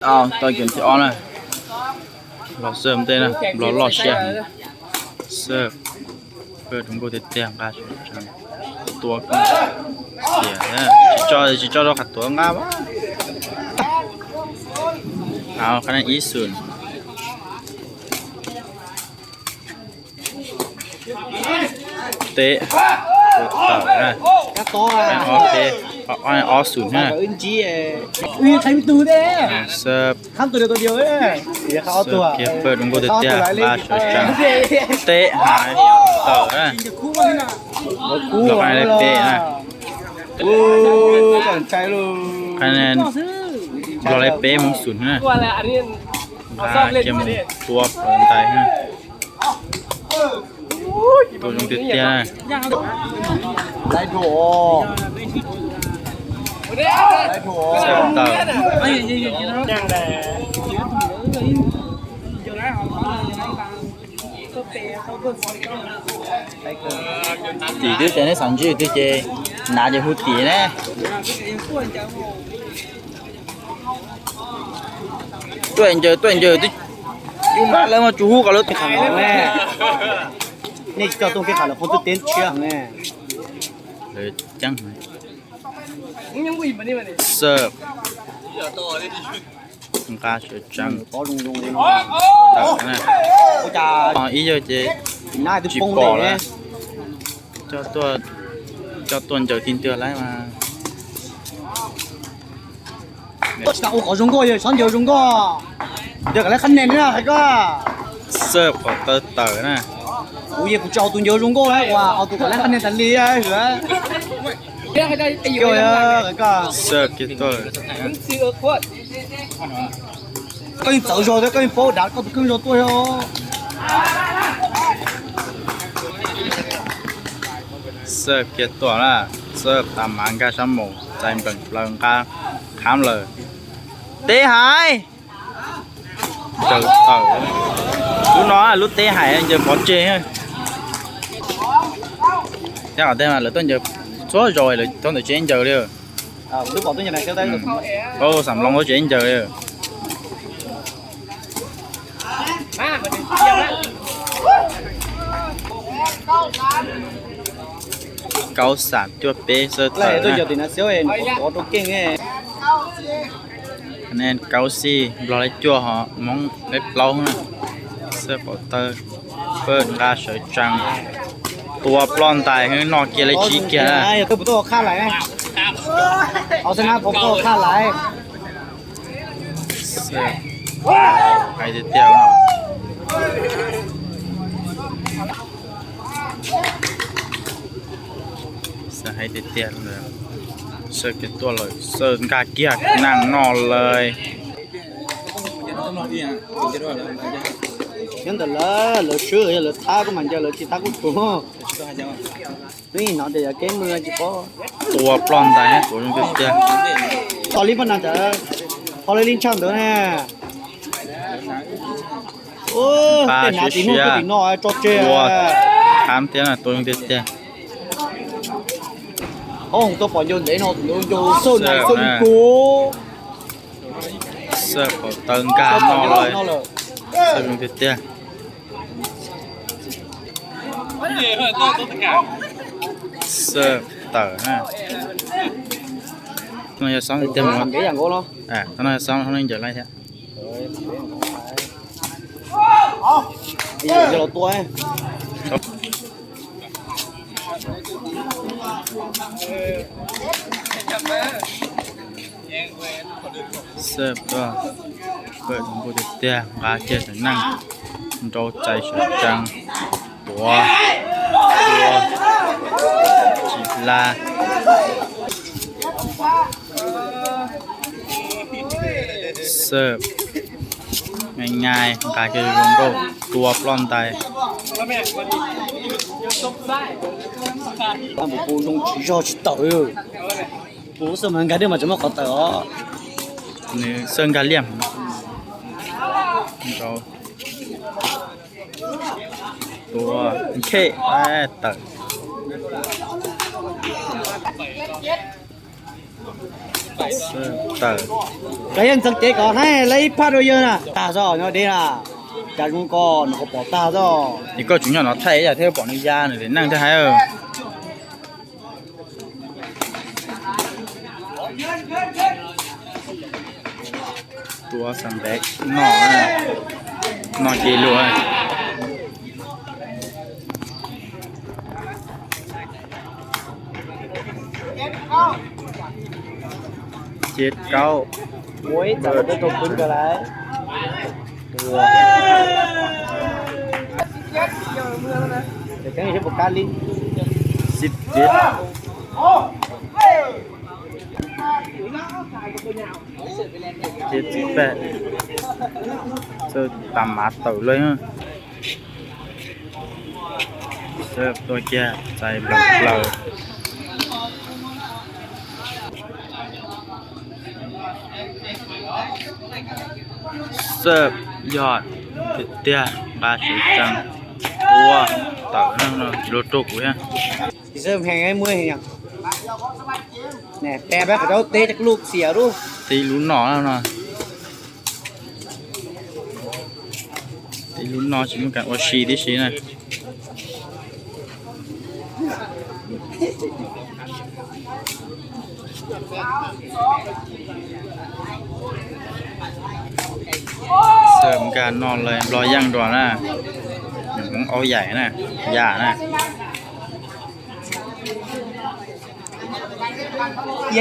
ເອົາ ຕໍ່ເກມທີອອນນະ ລາວເສີມເຕະນະ ລາວລອດເຊຍ ເສີບ ເປີດຂອງໂກເຕະແຕ້ມການຕົວະ ເສຍນະ ຈິຈໍ ຈິຈໍລອກຂັດຕົວງາມ ເອົາ ຄະແນນອີກສູນ ເຕະ ເປີດເຕົານະ ກະຕໍ່ ອອກເຕະ ອອກສູນນະ ອືນຈີເອ ອືນໄຄມີຕູເດ້ ເສີບ ຂ້າມຕົວດຽວຕົວດຽວເດ້ ຢ່າເຂົ້າເອົາຕົວ ເກັບເປີດລົງໂກເຕະ ມາເສີບຈັງ ເຕະຫາຍ ເຕີນະ ລອກໃຫ້ໄດ້ເຕະນະ ໂອ້ ກັນໃຈໂລ ຄະແນນ ລອກໄດ້ເປະ ໂມງສູນນະ ວ່າແລ້ວ ອັນນີ້ ມາເກັບຕົວະເປີນໄຕນະ ຕົວະລົງເຕະ ໄດ້ໂດ ໄດ້ໂດ ເສີບເຕົາ ຕີຕື້ແຕ່ໃນສາມຈີ້ຕື້ເຈ ໜາຈະຮູ້ຕີແນ່. 对，你这，对，你这，对，有嘛来嘛，就我搞了。你叫东北话了，红豆点吃啊，哎。来，讲。เสิร์ฟ กาเสิร์ฟจัง ตัดนะ อ๋อ อีเยอะเจ น่าจะปงเลย เจ้าตัว เจ้าตัวเจอทีมเตือนไล่มา โอ้ ขอชงโก้เยอะ ช้อนเดียวชงโก้ เดี๋ยวกันแล้วคะแนนเนี่ยใครก็ เสิร์ฟขอเติร์เติร์นะ โอ้ย กูจะเอาตัวเดียวชงโก้แล้วว่า เอาตัวก่อนแล้วคะแนนตัดเลียเหรอ เกี่ยวเยอะก็ เสิร์ฟกี่ตัว ก็ยังเต๋อโชว์ด้วย ก็ยังโป๊ะดัก ก็ขึ้นโชว์ตัวโชว์ เสิร์ฟเกียรติตั๋ວລະ ເສີບຕາມມາກາຊາໂມ ໃສ່ເບິ່ງເປິງກາ ຂ້າມເລີຍ ເຕະຫາຍ ເຈີເຕີ ລຸ້ນນ້ອຍ ລຸ້ນເຕະຫາຍ ເຈີພໍເຈ ຢາກເອົາແຕ້ມມາ ເລີຍຕ້ອງເຈີ ໂຊໂຈເລີຍ ຕ້ອງເຈີເຈີເລີຍ. ເອີ ສຳລອງໂຕເຈນເຈີເລີຍ ເກົ້າສາມ ຈວດເປ ເສີບເຕີນະ ຄະແນນເກົ້າສີ່ ລອໄດ້ຈົວເຫາະ ມອງເລັບເລົ່າ ເສີບເຕີ ເປີດກາເສີບຈັງ ຕົວະປລອນຕາຍ ເຮີນອກເກຍເລີຍ ຊີ້ເກຍ ເອີ ບໍ່ຕ້ອງຄາດຫຼາຍ ເອົາຊະນະ ບໍ່ຕ້ອງຄາດຫຼາຍ ເສີບ ໄປເຕະເຕະເນາະ ເສີບໃຫ້ເຕະເຕະເລີຍ ເສີບເກັບຕົວເລີຍ ເສີບກາກຽກນັ່ງນອນເລີຍ ຍານແຕ່ລະ ເລີຊື່ ເລີທາກກໍມັນຈະເລີທີ່ຕາກຸໂຕ ນີ້ເນາະ ແຕ່ຢາກແກ້ມືຈິປໍ ຕົວະປລອນຕາຍ ຕົວະລົງເຕະ ຕອນລີ້ປະນາຈະ ພໍເລີລິນຊ່າງເດີແນ່ ໂອ້ ເຕັ້ນໜາຕີນູນ ເຕະໜ້ອຍ ຈອບເຈ ຕົວະ ຖາມເຕະນະ ຕົວະລົງເຕະ ໂອ້ ຕົວະປອນໂຍນເດເນາະ ໂຍນ ໂຍນ ໂຊນໄນ ໂຊນໂກ ເສີບເຕີງການນອນເລີຍ ເສີບລົງເຕະ ເສີບເຕີນະ ນ້ອຍຊອງເຕັມ ເອີ ນ້ອຍຊອງເຮົາຍັງເຈີໄລ່ແທ້ ເອີ ເອີ ເອີ ເອີ ເສີບກໍເປີດຂອງໂກເຕເຕຍ ບາເຈັດນັ່ງ ໂດໃຈສວຍຈັງ ຕົວ ຕົວ ຈີລາ ເສີບງ່າຍໆ ກາເກໂຣນໂດ ຕົວປລອນຕາຍ ຕາມປູລົງຊິເຕີ ໂອ້ ເສີມກັນເດີ ມັນຈະມາຂໍເຕີ ນີ້ເສີມກາລຽມ ຕົວເຄ ແປດເຕີ ເ ເຕີ ກະຍັງສັງເກດກໍໃຫ້ໄລ່ພາດໄວ້ເຢີນະ ຕາຊໍເນາະເດນະ ຈາກນຸ່ນກໍໜໍ່ກໍປອກຕາຊໍ ນີ້ກໍຈຸຍອດເນາະ ໄທຢາກເທບອກໃນຢານເດ ນັ່ງຈະໃຫ້ເອີ ຕົວສຳແບກນອກນະ ນອກເຈໂລ ເຈັດເກົ້າ ໂອ້ຍ ຈັບໄດ້ຕົວຂຶ້ນກໍໄດ້ ຕົວ ແຕ່ຈັ່ງໃຫ້ໂຟກັສລິ້ນ ສິບເຈັດ ເຈັດສິບແປດ ເສີບຕາມມາເຕີເລີຍ ເສີບຕົວແກ່ໃສ່ເບົາເລີຍ ເສີບຍອດເຕຍ ບາດເສຍຈັງ ຕົວເຕີນັ້ນເນາະ ໂລໂຕກູເນຍ ຊິເສີບແຮງໃຫ້ເມື່ອຍເຮັດຫຍັງ ແນ່ ແປແບບເຂົາເຈົ້າເຕະຈັກລູກເສຍດູ ຕີລຸ້ນໜໍ່ແລ້ວເນາະ ຕີລຸ້ນໜໍ່ຊິມີການໂອຊີດິຊິນະ ເສີບການນອນເລີຍ ລໍຢ່າງດ່ວນນະ ເອົາໃຫຍ່ນະ ຢ່ານະ.